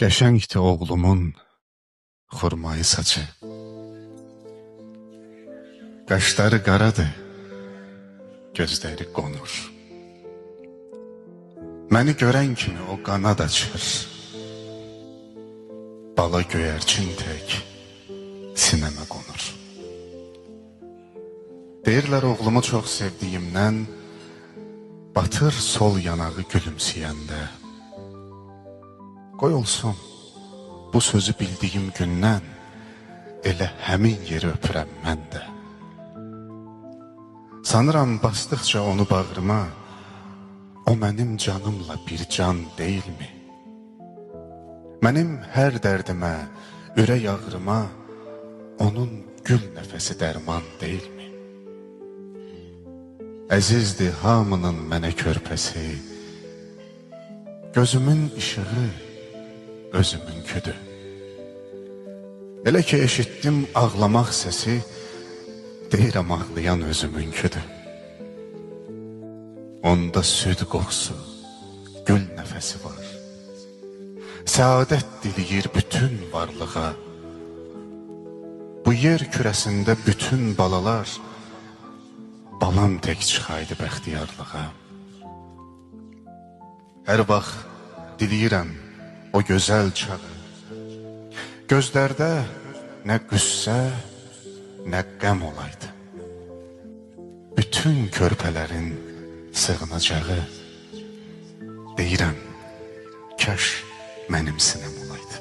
Qəşəngdir oğlumun xurmayı saçı. Qaşları qaradır, gözləri qonur. Məni görən kimi o qanad açır. Bala göyərçin tək sinəmə qonur. Deyirlər oğlumu çox sevdiyimdən batır sol yanağı gülümsəyəndə. Qoy olsun, bu sözü bildiyim gündən elə həmin yeri öpürəm mən də. Sanıram basdıqca onu bağrıma, o mənim canımla bir can deyilmi? Mənim hər dərdimə, ürək ağrıma onun gül nəfəsi dərman deyilmi? Əzizdir hamının mənə körpəsi, gözümün işığı özümünküdür. Elə ki eşitdim ağlamaq səsi, deyirəm ağlayan özümünküdür. Onda süd qoxusu, gül nəfəsi var. Səadət diləyir bütün varlığa. Bu yer kürəsində bütün balalar balam tək çıxaydı bəxtiyarlığa. Hər vaxt diləyirəm o gözəl çağı. Gözlərdə nə qüssə, nə qəm olaydı. Bütün körpələrin sığınacağı, deyirəm, kaş mənim sinəm olaydı.